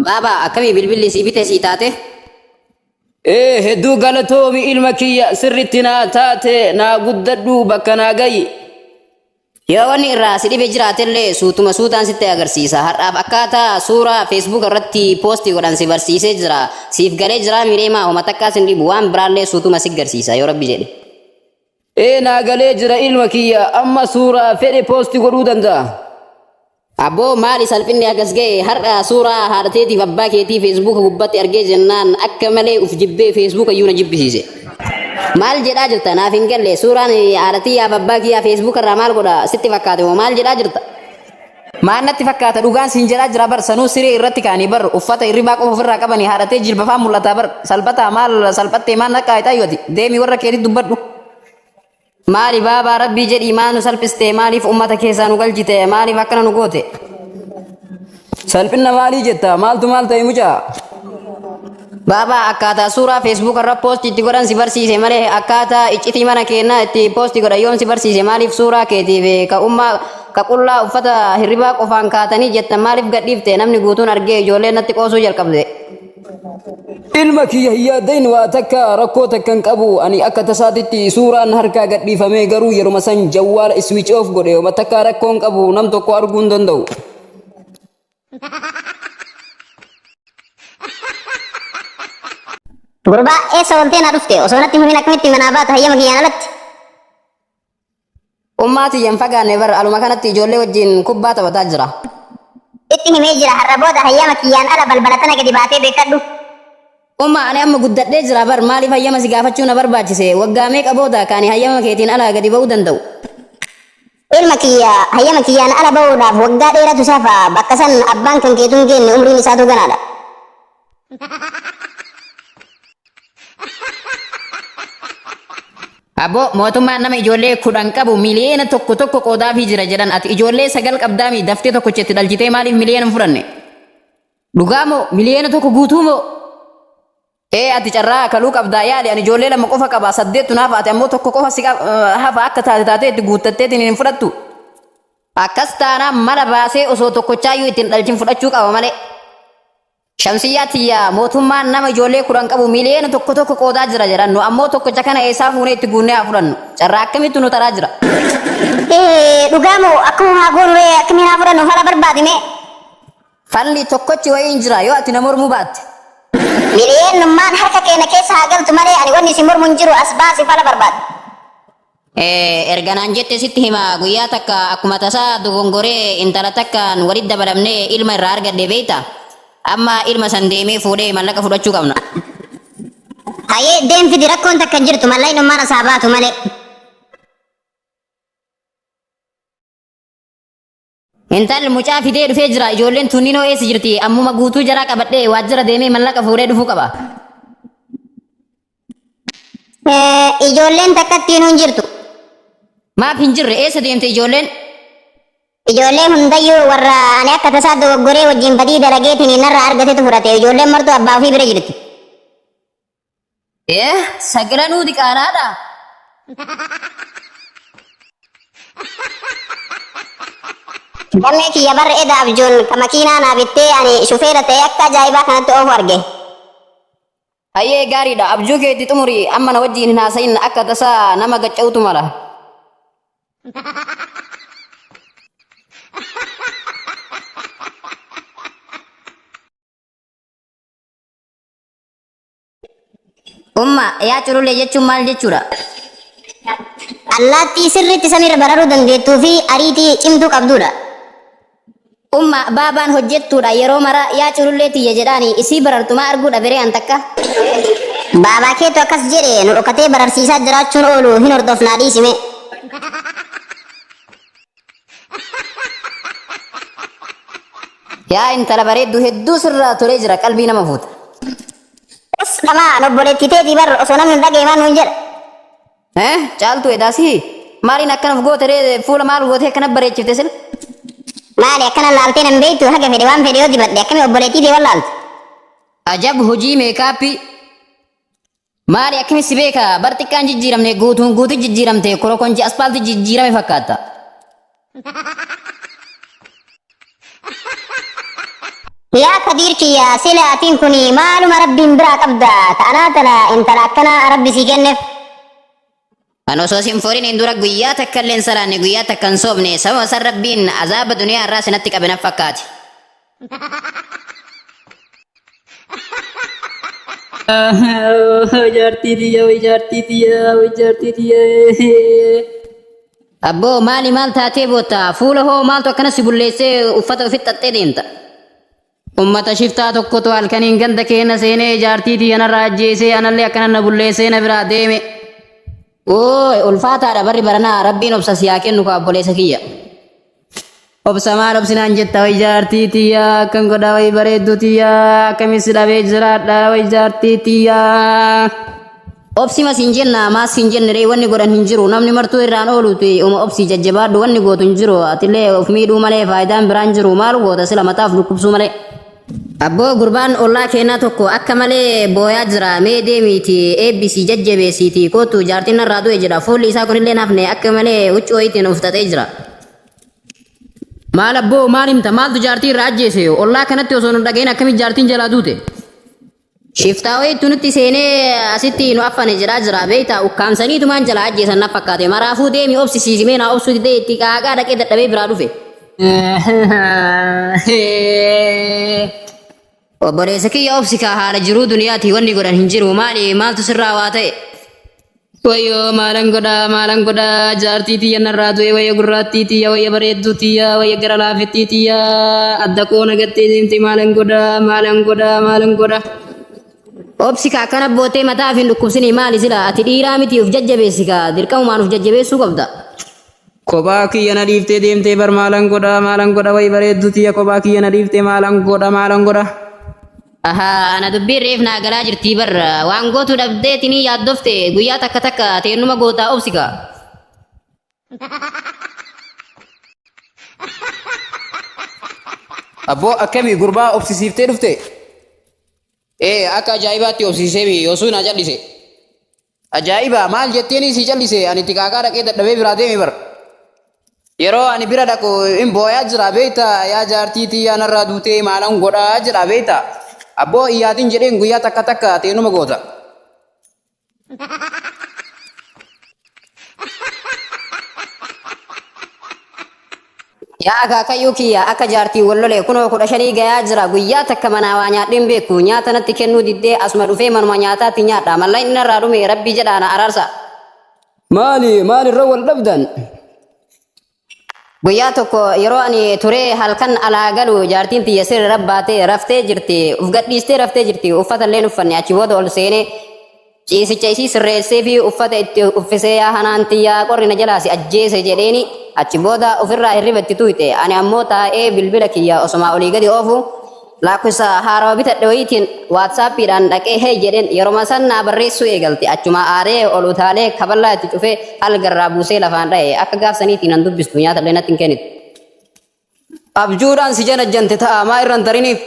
Baaba akkamii bilbilli sii bite sii taate? Ee hedduu galatoomi ilma kiyya sirritti naa taate naa guddadhu bakka naa gayi. Yoo wanni irraa si dhibe jiraatellee suutuma suutaan sitti agarsiisa. Har'aaf akkaataa suuraa Facebook irratti poostii godhan si barsiisee jira. Siif galee jiraa mireemaa homa takkaa sin dhibu waan biraallee suutuma si garsiisa yoo rabbi jedhe. Ee naa galee jira ilma kiyya amma suuraa fedhe poosti godhuu danda'a. Abboo maali salphinni akkas ga'e har'a suuraa haadha teetiif abbaa keetii feesbuuka gubbatti argee jennaan akka malee uf jibbee feesbuuka iyyuu na jibbisiise. Maal jedhaa jirta naaf hin galle suuraan haadha tiyyaaf abbaa kiyyaa feesbuuka irraa maal godha sitti fakkaate moo maal jedhaa jirta? Maal natti fakkaata dhugaan siin jedhaa jira bar sanuu siree irratti kaanii bar uffata hirribaa qofa ofirraa qabanii haadhatee jilbafaa mul'ataa bar salphataa maal salphattee maal naqaa ixaayyoti deemi warra keetii dubbadhu. Maali baabaa rabbii jedhii maa nu salphiste maaliif ummata keessaa nu galchite maaliif akkana nu goote. Salphina maalii jetta maaltu maal ta'e mucaa? Baabaa akkaataa suuraa feesbuuk irra poosti itti godhan si barsiise malee akkaataa iccitii mana keenyaa itti poosti godhan yoom si barsiise maaliif suuraa keetiif ka ummaa ka qullaa uffata hirribaa qofaan kaatanii jettan maaliif gadhiifte namni guutuun argee ijoolleen natti qoosuu jalqabde. Ilma kiyya hin yaaddain waa takka rakkoo takka hin qabu ani akka tasaatitti suuraan harkaa gadhiifamee garuu yeruma san jawwaala switch off godhe homa takka rakkoo hin qabu nam tokko arguu hin danda'u. Gurbaa eessa ooltee na dhufte osoo natti himin akkamitti manaa baata hayyama kiyyaan alatti? Ummaa tiyya hin fagaanne bar aluma kanatti ijoollee wajjin kubbaa taphataa jira. Sitti himee jira har'a booda hayyama kiyyaan ala balbala tana gadi baatee beekkadhu. Ummaa ani amma guddadhee jira bar maaliif hayyama si gaafachuu na barbaachise waggaa meeqa booda kaani hayyama keetiin ala gadi ba'uu danda'u. Ilma kiyya hayyama kiyyaan ala ba'uudhaaf waggaa dheeratu safa bakka san abbaan kan keetuu hin geenne umriin isaatuu ganaadha. Abbo mootummaan nama ijoollee 10 qabu miliyoona tokko tokko qoodaafii jira jedhan ati ijoollee 9 qabdaami daftee tokkocha itti dhalchitee maaliif miliyoona hin fudhanne? Dhugaa moo miliyoona tokko guutuu moo? Ee ati carraa kaluu qabdaa yaali ani ijoollee 2 qofa qaba saddeettu naaf ati ammoo tokko qofa si hafa akka taate taatee itti guuttatteetiin hin fudhattu. Akkas taanaan mala baasee osoo tokkochaayyuu ittiin dhalchin fudhachuu qaba malee. Shamsiyyaa tiyya mootummaan nama ijoollee 10 qabu miliyoona tokko tokko qoodaa jira jedhan nu ammoo tokkocha kana eessaa fuunee itti guunnee haa fudhannu. Carraa akkamittu nu taraa jira. Ee dhugaa moo akkuma haa goonu ree akkamiin haa fudhannu fala barbaadi mee. Falli tokkochi wayii hin jira yoo ati na mormuu baatte. Miliyoonummaan harka keenya keessa haa galtu malee ani wanni si mormu hin jiru as baasi fala barbaadi. Erga naan jette sitti hima guyyaa takka akkuma tasaa dogongoree intala takkaan walitti dabalamnee ilma irraa argadhe beekta amma ilma san deemee fuudhee mallaqa fudhachuu qabna. Hayyee deem fidi rakkoon takka hin jirtu mallaynummaan as haa baatu malee. Intalli mucaa fidee dhufee jira ijoolleen tunninoo eessa jirti ammuma guutuu jaraa qabadhee waajjira deemee mallaqa fuudhee dhufuu qaba. Ijoolleen takkattiinuu hin jirtu. Maaf hin jirre eessa deemte ijoolleen? Ijoollee hundayyuu warra ani akka tasaa dogoggoree wajjin badii dalageetiin narraa argatetu fudhate. Ijoolleen martuu abbaa ofii bira jirti. Eh, sagalanuu diqaalaadha. Gammee kiyya barra eda abjuun ka makiinaa naa bittee ani shufeera ta'ee akka ajaa'ibaa kanatti oofu arge. Hayyee gaariidha abjuu kee itti xumuri amma na wajjiin hin haasa'in akka tasaa nama gacca'utu mala. Umma yaa culullee jechuun maal jechuudha? Allaattii sirriitti samiirra bararuu dandeettuu fi ariitii cimtuu qabduudha. Umma baabaan hojjettuudha yeroo mara yaa culullee tiyya jedhaani isii barartu maa arguu dhaberee an takka. Baabaa keetu akkas jedhe nu dhokatee bararsiisaa jiraachuun oolu hin hordofnaa dhiisime. Yaa intala bareeddu hedduu sirraa tolee jira qalbii nama fuuta. Us dhamaa an obboleettii teetii bar osoo namni hin dhagaye maal nuun jedha. Eh caaltuu edaa sihi maaliin akkana of goote ree fuula maal gootee akkana bareechifte sila. Maali akkana laaltee nan beektu haga fedhe waan fedhe yoo dibadhe akkami obboleettii tee wallaalta. Ajab hojii meekaappii. Maali akkami si beeka bar xiqqaan jijjiiramne guutuun guutu jijjiiramte korokonchi aspaalti jijjiirame fakkaatta. Yaa Kadiir kiyya sila atiin kun maaluma Rabbiin biraa qabda ta'anaa tana intala akkanaa Rabbi sii kenneef. An osoo sin fuudhiniin dura guyyaa takka illee hin salaanne, guyyaa takka hin soomne, sababa san Rabbiin azaaba duniyaa irraa sinatti qabe naf fakkaate. Jaartii tiyya way jaartii tiyya way jaartii tiyya. Abboo maali maal taatee bootta? Fuula hoo maaltu akkana si bulleessee uffata ofitti xaxxee deemta? Ummata shiftaa tokkotu halkaniin ganda keenya seenee jaartii tiyya narraa ajjeesee anallee akkana na bulleessee na biraa deeme. Oo ulfaataadha barri baranaa, Rabbiin obsa si haa kennu kaa obboleessa kiyya. Obsa maal obsinaan jetta? Way jaartii tiyya, akkan godha? Way bareedduu tiyya, akkamis si dhabee jiraadha? Way jaartii tiyya. Obsima siin jenna, maas siin jenne ree? Wanni godhan hin jiru, namni martuu irraan ooluuti. Uma obsii, jajjabaadhu, wanni gootu hin jiru. Atillee of miidhuu malee faayidaan biraan jiru. Maal goota sila mataaf dhukkubsuu malee. Abboo, gurbaan ollaa keenyaa tokko akka malee booyaa jira. Mee deemiiti eebbisii, jajjabeessiiti kootu. Jaartiin narraa du'e jedha. Fuulli isaa kunillee nafne, akka malee huccuu wayiitiin uffatee jira. Maal abboo, maal himta? Maaltu jaartii irraa ajjeese? Ollaa kanatti osoo nu dhagahin akkamitti jaartiin jalaa duute? Shiftaa wayiitu nutti seenee asitti nu affane jedhaa jira, beektaa? Ukkaamsaniitumaan jalaa ajjeesan na fakkaate. Maraafuu deemi obsisiisi mee. Naa obsuu didee, itti qaaqaa dhaqee dadhabee biraa dhufe. Obboleessa kiyya, obsi kaa, haala jiruu duniyaati, wanni godhan hin jiru. Maali, maaltu sirraa waa ta'e? Wayyoo, maalan godha, maalan godha? Jaartii tiyya narraa du'e. Wayya gurraattii tiyya, wayya bareedduu tiyya, wayya gara laafettii tiyya, adda koo nagattee deemte. Maalan godha, maalan godha, maalan godha? Obsi kaa, akkana bootee mataa fi hin dhukkubsinii. Maali sila ati dhiiraa miti? Uf jajjabeessi kaa, dirqamumaan uf jajjabeessuu qabda. Kophaa kiyya na dhiiftee deemtee bar. Maalan godha, maalan godha? Way bareedduu tiyya, kophaa kiyya na dhiiftee. Maalan godha, maalan godha? Ahaa, ana dubbiin reef naa galaa jirtii bar. Waan gootu dhabdeetinii yaaddofte. Guyyaa takka takka teennuma gootaa, obsi kaa. Abboo, akkamii gurbaa obsisiiftee dhufte? Ee, akka ajaa'ibaatti obsiisee osoo naa callise. Ajaa'iba! Maal jetteeni si callise? Ani itti qaaqaa dhaqee dadhabee biraa deeme bar. Yeroo ani bira dhaqu hin booyaa jira, beekta? Yaa jaartii tiyyaa, narraa duutee, maalan godhaa jedha, beekta? Abboo, iyyaatiin jedheen, guyyaa takka takka teenuma goota. Yaa akaakayyuu kiyya, akka jaartii wal lole kunoo 15 gayaa jira. Guyyaa takka manaa waa nyaadheen beeku. Nyaata natti kennuu diddee, asuma dhufee manuma nyaataatti nyaadha. Mallaqni narraa dhume, Rabbi jedhaa na araarsa. Maali, maalirra wal dhabdan? Guyyaa tokko yeroo ani turee halkan alaa galu, jaartiin tiyya sirri rabbaatee raftee jirti. Uf gadhiistee raftee jirti. Uffata illee uffanne. Achi booda ol seenee ciisicha isii sirreessee fi uffata itti uffisee, "Yaa hanaan tiyyaa, qorri na jalaa si ajjeese," jedheeni. Achi booda ofirraa hirriba itti tuyxe. Ani ammoo taa'ee bilbila kiyya osomaa olii gadi oofu, lakkoofsa haarawa bitadhe wayiitiin WhatsAppiidhaan dhaqee "Hey" jedheen. Yeroma san naa barreessuu eegalte. Achuma aaree ol utaalee kaballaa itti cufee algarraa buusee lafaan dha'e. Akka gaafsaniitiin nan dubbistu, nyaata illee natti hin kennitu. Abjuudhaan si janajjante ta'a, maa irra hin tariniif?